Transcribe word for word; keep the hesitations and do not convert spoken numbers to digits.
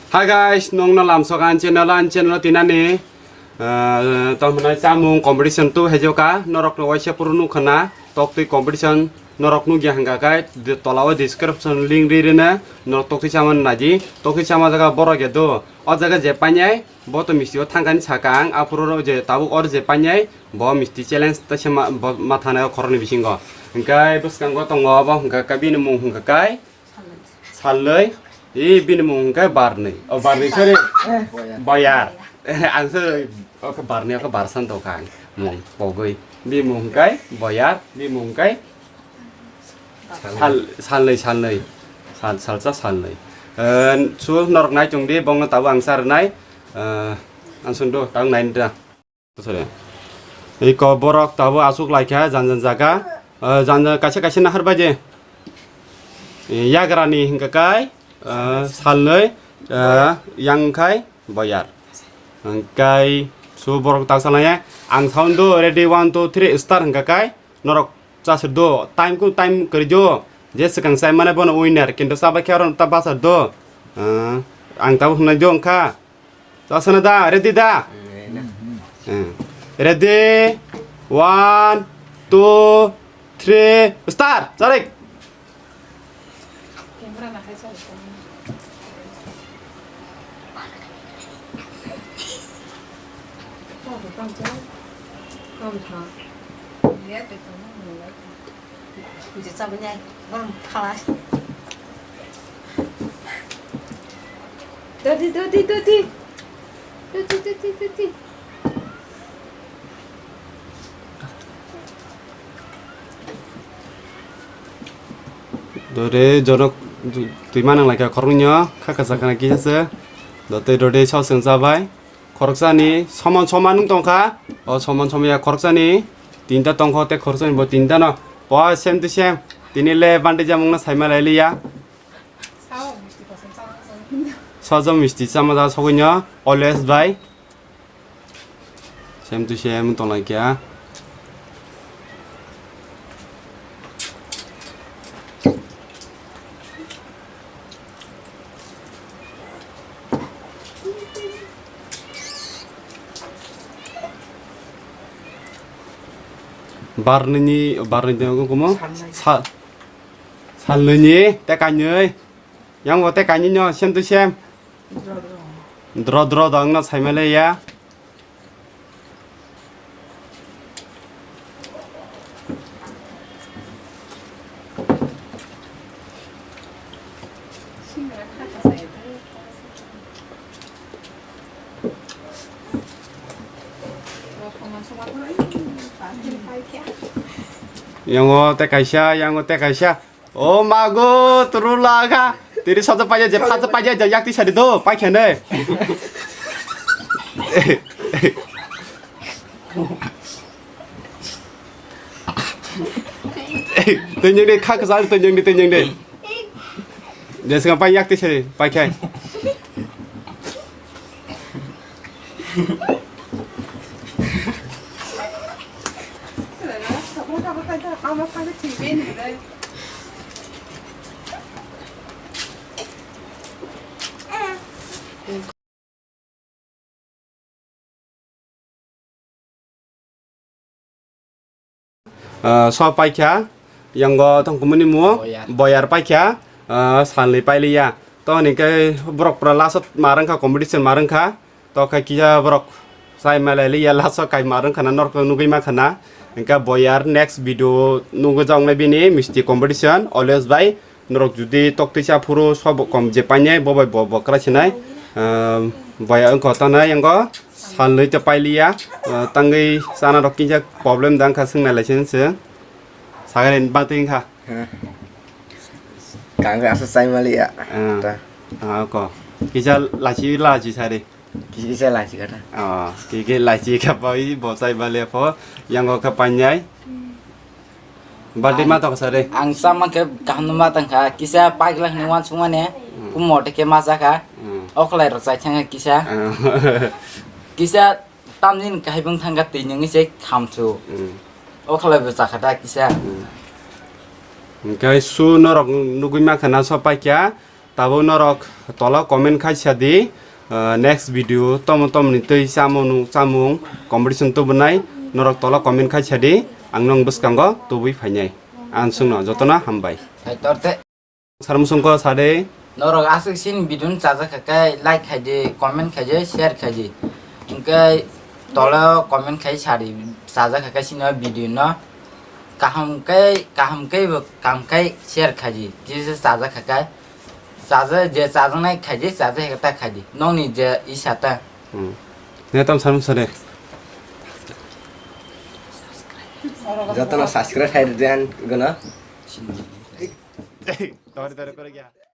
Hi guys, nongno lamsok ang channel, ang channel tinani, ah, tongmani chamung competition tu hejoka, norok no waisa puru nukha na, toktwi competition, norok nukya hwnkha khe, de-, tola o description link ri rina, norok toktwi chamani naidi, toktwi chama jaga borok ya do, o jaga je painai, bo to misti o thangkani saka ang, aphuru je tabuk or je painai, bo misti challenge ta se ma, bo ma thanai o khoroknwi bisingo. Hwnkhe bwskango tongo abo hwnkha khe bini mung hwnkha khe, Salnwi, i bini mung hwnkhe Barnwi. O, Barnwi, sorry. Boyar. Boyar. Ang se, o khe Barnwi, o khe Barsan tongkha ang. Mung pogwi. Bini mung hwnkhe Boyar, bini mung hwnkhe Sal-, Salnwi, Salnwi. Sal-, Salsa Salnwi. Eh, su norok nai chwng di, bongno tabuk ang sa rwnai. Eh, ang sung do, tabuk nai da. Sorry. Iko borok tabuk aswk laikha jan jan jaga. Ah, jan jan kaisa kaisa nahar bai je. Eh, yagrani hwnkha kai, ah, salnwi, ah, yang khai boyar. Hwnkhe su borok tak salnai ang sound do ready one two three start hwnkha kai. Norok chasir do, time ku time kwrwi do. Je swkang chai mane bono winner, kintu chabai khe oro ta bachar do. Ah, ang tabuk hwnwi do wngkha. Chasana da, ready da? Mm, ready. Hmm. Ready? One, two, three, start! Charik! Dodi, dodi, dodi. Dodi, dodi, dodi. Dore, jonok, twi manang lai kha khoroknwi no, kha kasa khana kisa se. Dotei dode sok seng chabai. Khoroksani soman soman wng tongkha. O soman soman ya khoroksani tinta tongkha, tei khoroksani bo tinta no. Po same to same. Tini le bante jamung no saima lai liya. Sojo misti chama da sogwi no. Always bai. Same to same wng tong lai kha. Barnini, barnini tengok kumo? Salnai. Sa-, salnini, tei kainwi. Yang bo tei kainwi no, same to same. Dro, dro. Dro, dro, dang no, saimale ya. Yango tei kaisa, yango tei kaisa. O mago, turu laga. Tiri soto paja je, phato paja je, yak ti sari do, pai khene. Tei nyeng de, kha kasa, tei nyeng de, tei nyeng de. Je sing pai yak ti sari, pai khai. Ah, so paikha, yango tongkumuni mu, Boyar. Boyar paikha, ah, salni pailiya. To hini khe borok pura last o ma rwngkha, competition ma rwngkha. To khe kisa borok chai malai liya, last o kai ma rwngkha na, norok nugui mankha na. Hingkhe Boyar next video nugui joknai bini misti competition, always bai. Norok judi toktwi cha phuru sobo kom je painai, bo bai bo bo kwrai sinai. Ehm, bai wngkha tanai yango salnwi te pailiya. Eh, tangwi chana rok kinsa problem da wngkha, swngnai lai se se. Sagani batwi wngkha. Kang asa chai maliya. Eh, ta. Ah, ko. Kisa lachi lachi sari. Kisa kisa lachi kata. Ah, kike lachi ka pai bo chai bale pho. Yango ka painai. Birthday ma tong sare. Ang sama khe kaham no ma tong kha, kisa pagla hwnwi uansukmani, hmm, kumo tei khe ma cha kha. Hmm. Okhlai rok chai thang kha kisa. Hmm. Kisa tamni kahibung thang kha twi nungwi se khamsu. Hmm. Okhlai bo cha kha ta kisa. Hmm. Hingkhe su norok nugui ma kha na so paikha. Tabuk norok tola comment khai sa di, ah, next video tomo tomo ni twi chamung chamung competition tubunai norok tola comment khai sa di, ang nong bwskango tubui phainai. Ang chwngno jotono hambai. Hai torte. Sarmung songko sade. Norok aswk sin video no chajak kha khe like khai di, comment khai di, share khai di. Hwnkhe tolo comment khai sa di, chajak kha khe sini video no. Kaham khe, kaham khe bo, kaham khe share khai di. Jisa chajak kha khe. Chaja, je chajaknai khai di, chajakya ta khai di. Nokni je isa ta. Hmm. Ne tam sarmung sade. Jotono subscribe khai di, gana. Tori, tori, kore gya.